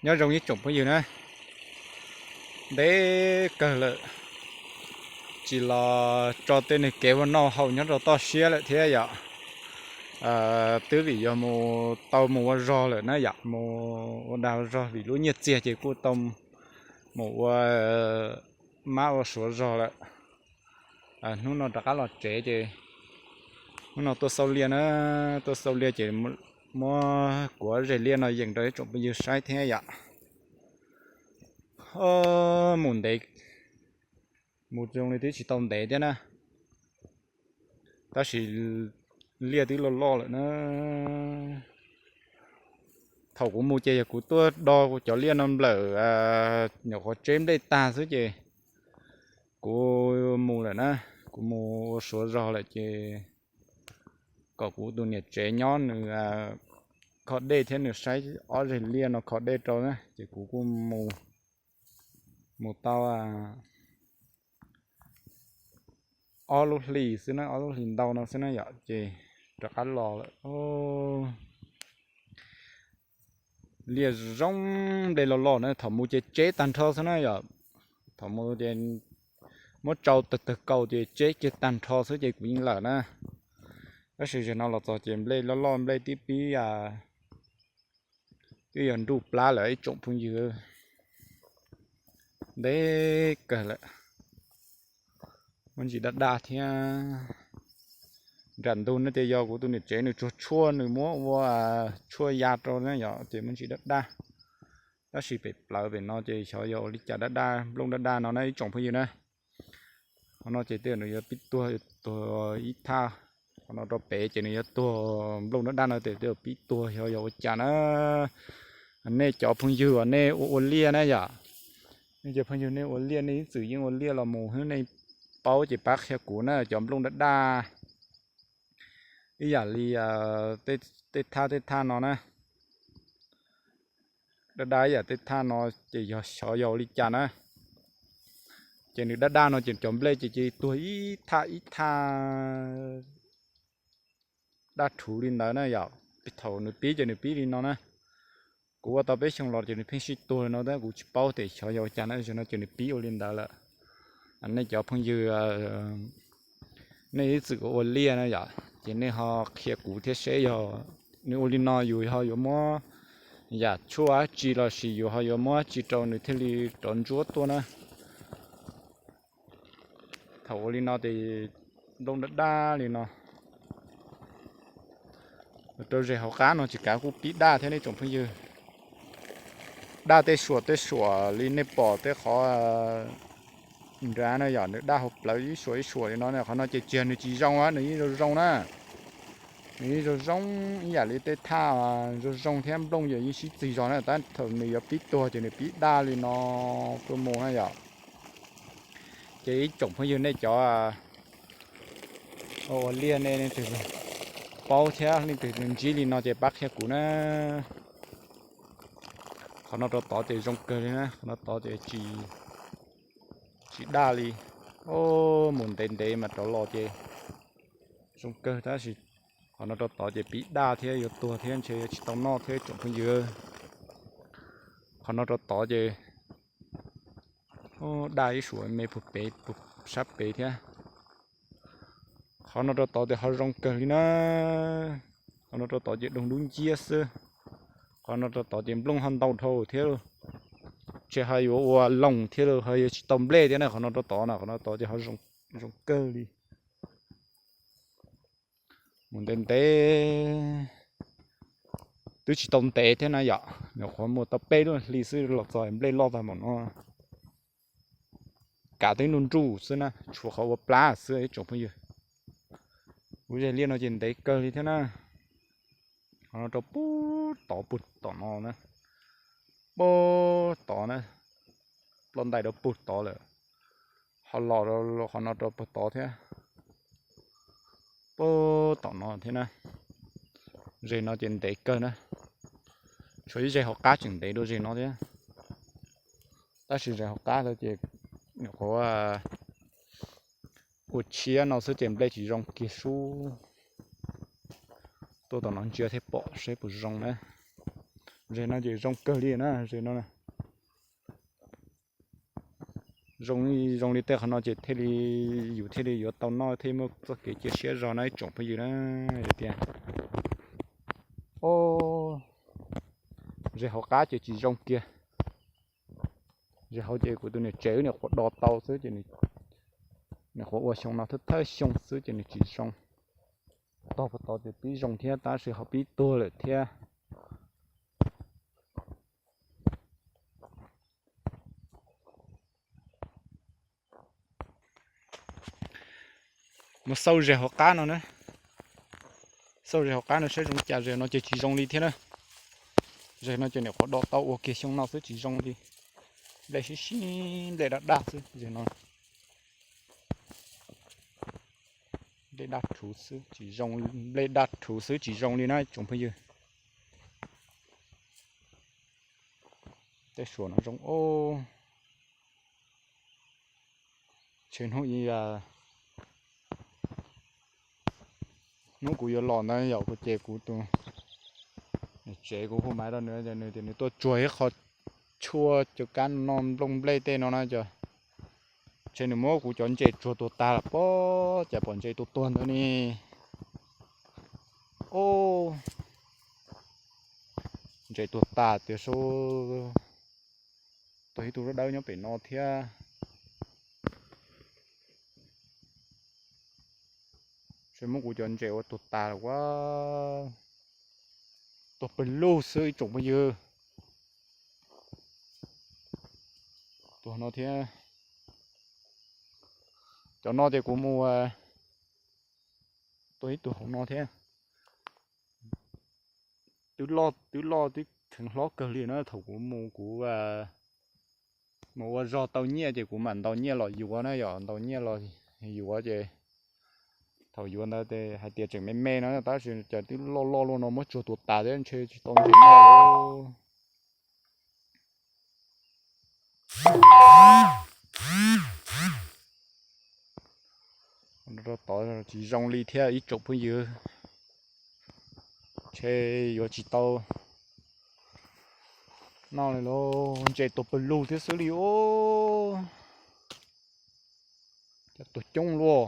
Nyob zoo ib tsoom phooj ywg na, ntev kawg lawm tsis los tso tej nws kev ua noj haus nyob rau toj siab lawm thiab yom. Twb vim yog mus tau mus ua zog lawm na yom, mus ua dag ua zog vim lub nyiaj txiag ces kuj tau mus ua mab ua suav zog lawm. Hnub no rov qab los tsev ces hnub no tuaj xauj liaj na, tuaj xauj liaj ces muab kuv ob zeg liaj no yees rau ib tsoom phooj ywg saib thiab yom. Mus ntev, mus zoo li twb tsis tau ntev thiab na, tab sis liaj twb loj loj lawm na. Thaum kuv mus ces yog kuv tuaj do cov liaj no nplawm nyuam qhuav tseb nplej tag xwb ces kuv mus lawm na, kuv mus ua suav zog lawm ces kom kuv tus niam tsev nyob nws kho dej thiab nws saib ob zeg liaj no kho dej rau na, ces kuv kuj mus tau ob lub hlis xwb na, ob lub hlis ntau no xwb na yom, ces rov qab los lawm. Liaj zoo, nplej loj loj na, thaum mus ces tseb tag nrho xwb na yom. Thaum mus ces muab tsau tawg tawg kaus ces tseb kiag tag nrho xwb ces kuv yeej lawm na. Tab sis zaum no los txog ces nplej loj loj, nplej twb pib twb yog nruj plab lawm ib tsoom phooj ywg. Ntev kawg lawm, muaj ntsis daj daj thiab. Nram ntug no ces yog kuv tus niam tsev nws tsuag tshuaj, nws muab ua tshuaj ya rau na yom, ces muaj ntsis daj daj. Tab sis pem plawv pem no ces xyov yog ua li cas daj daj, nplooj daj daj no na ib tsoom phooj ywg na. Qhov no ces tej zaum nws yuav pib tuag, tuag ib thaj. Qhov no rau pem ces nws yuav tuag, nplooj daj daj no ces tej zaum pib tuag xyov yog ua cas na. Nej cov phooj ywg uas nej ua ua liaj na yom, nej cov phooj ywg nej ua liaj, nej ib txwm yeej ua liaj los mus xwb nej paub ces pab qhia kuv na, cov nplooj daj daj ib yam li tej thaj tej thaj no na. Daj daj ib yam tej thaj no ces yog xyov yog ua li cas na. Ces nws daj daj no ces cov nplej ces cia li tuag ib thaj ib thaj daj rhuv li ntawd na yom. Thaum nws pib ces nws pib li no na. Kuv ua tau peb xyoo los ces nws pheej sib tuag li no tab kuv tsis paub tias xyov yog ua cas na, zaum no ces nws pib ua li ntawd lawm. Nej cov phooj ywg, nej ib txwm ua liaj na yom, ces nej ho qhia kuv thiab seb yog nws ua li no yus ho yuav muab yam tshuaj dab tsi los sis yus ho yuav muab dab tsi rau nws thiaj li rov ntsuab tuaj na. Thaum ua li no ces nplooj daj daj li no, rau zes hauv qab no tsis kav kuj pib daj thiab nej tsoom phooj ywg. Daj tej suam tej suam li nej pom tej qhov nrad na yom, nws daj hauv plawv ib suam ib suam li no, qhov no ces tsis yog nws tsis zoo, nws yeej zoo zoo na. Nws yeej zoo zoo ib yam li tej thaj zoo zoo thiab, nplooj yeej sib txig zog na, tab thaum nws yuav pib tuag ces nws pib daj li no tuaj mus na yom. Ces ib tsoom phooj ywg nej cov ua liaj nej leej twg paub thiab leej twg ntsib li no ces pab qhia kuv na. Qhov no rau tod ces zoo kawg li na, qhov no tod ces tsis daj li. Mus ntev ntev mas rov los ces zoo kawg tab sis qhov no rau tod ces pib daj thiab yuav tuag thiab ntshe yuav tsis tau noj thiab tsoom phooj ywg. Qhov no rau tod ces daj ib suam me puag pem puag sab pem thiab. Qhov no rau tod ces ho zoo kawg li na. Qhov no rau tod ces doog dub nciab xwb. Qhov no rau tod ces nplooj ho ntau dhau thiab lauj. Ntshe ho yuav ua loos thiab lauj, ho yuav tsis tau nplej thiab na qhov no rau tod na, qhov no tod ces ho zoo kawg li. Mus ntev ntev twb tsis tau ntev thiab na yom, nyuam qhuav mus tau peb lub hli xwb los txog nplej loj tag npaum no. Kav twb nruj nruj xwb na, tshuav qhov ua plab xwb ib tsoom phooj ywg. Kuv zes liaj no ces ntev kawg li thiab na. Qhov no rau puag tod puag tom no na, puag tod na, ploj ntais rau puag tod lawm. Ho los qhov no rau puag tod thiab, puag tom no thiab na. Zes no ces ntev kawg na, tshuav ib zes hauv qab tseem ntev dua zes no thiab. Tab sis zes hauv qab lawm ces nyuam qhuav ua tshiab no xwb ces nplej tsis zoo kiag sub. Tuaj tom no ntsia thiaj pom seb puas zoo na. Zem no ces zoo kawg li na, zem no zoo, zoo li tej qhov no ces thiaj li yus thiaj li yuav tau noj thiaj muaj txoj kev cia siab zog na ib tsoom phooj ywg na. Tias, o, zem hauv qab ces tsis zoo kiag. Zem hauv ces kuv tus niam tsev wb nyuam qhuav do tau xwb ces nws nyuam qhuav ua xyoo no thawj thawj xyoo xwb ces nws tsis zoo. Tog puas tau ces pib zoo thiab tab sis ho pib tuag lawm thiab. Mus xauj zem hauv qab no na. Xauj zem hauv qab no saib zoo cas, zem no ces tsis zoo li thiab na. Zem no ces nyuam qhuav do tau ua kiag xyoo no xwb tsis zoo li. Nplej sib sib, nplej daj daj xwb zem no. Nplej daj rhuv xwb tsis zoo, nplej daj rhuv xwb tsis zoo li na tsoom phooj ywg. Tej suam no zoo o. Ntshe hnub ib, hnub kuv yuav los ntawd yom, kuv ces kuv tus niam tsev kuv hu maiv rau nws, nws tias nws tuaj tsuag ib qho tshuaj cov kab noj nplooj nplej tej no na cov. Ntshe nws muab kuv cov ntses tsuag tuag tag lawm pob, cas pom ntses tuag tuag ntawd ne. O, ntses tuag tas tias su, tuag ib tug dawb dawb nyob pem no thiab. Ntshe muab kuv cov ntses ua tuag tas lawm ua, tuag pawg lug xwb ib tsoom phooj ywg. Tuag no thiab. Cov no ces kuv mus, tuag ib tug hauv no thiab. Twb loj twb loj twb kheev hlob kawg li na, thaum kuv mus kuv mus ua zog tau nyiaj ces kuv mam ntaus nyiaj los yuav na yom, ntaus nyiaj los yuav ces thaum yuav ntawd ces hais tias tseem me me no tab sis cas twb loj loj luaj no muab tsuag tuag tas thiab ntshe tsis tau ntses noj lawm. Rau tod tsis zoo li thiab ib tsoom phooj ywg. Ntshe yuav tsis tau noj li lauj, ntses tuag pawg lug thiab xwb li os. Cov tuag coob luaj.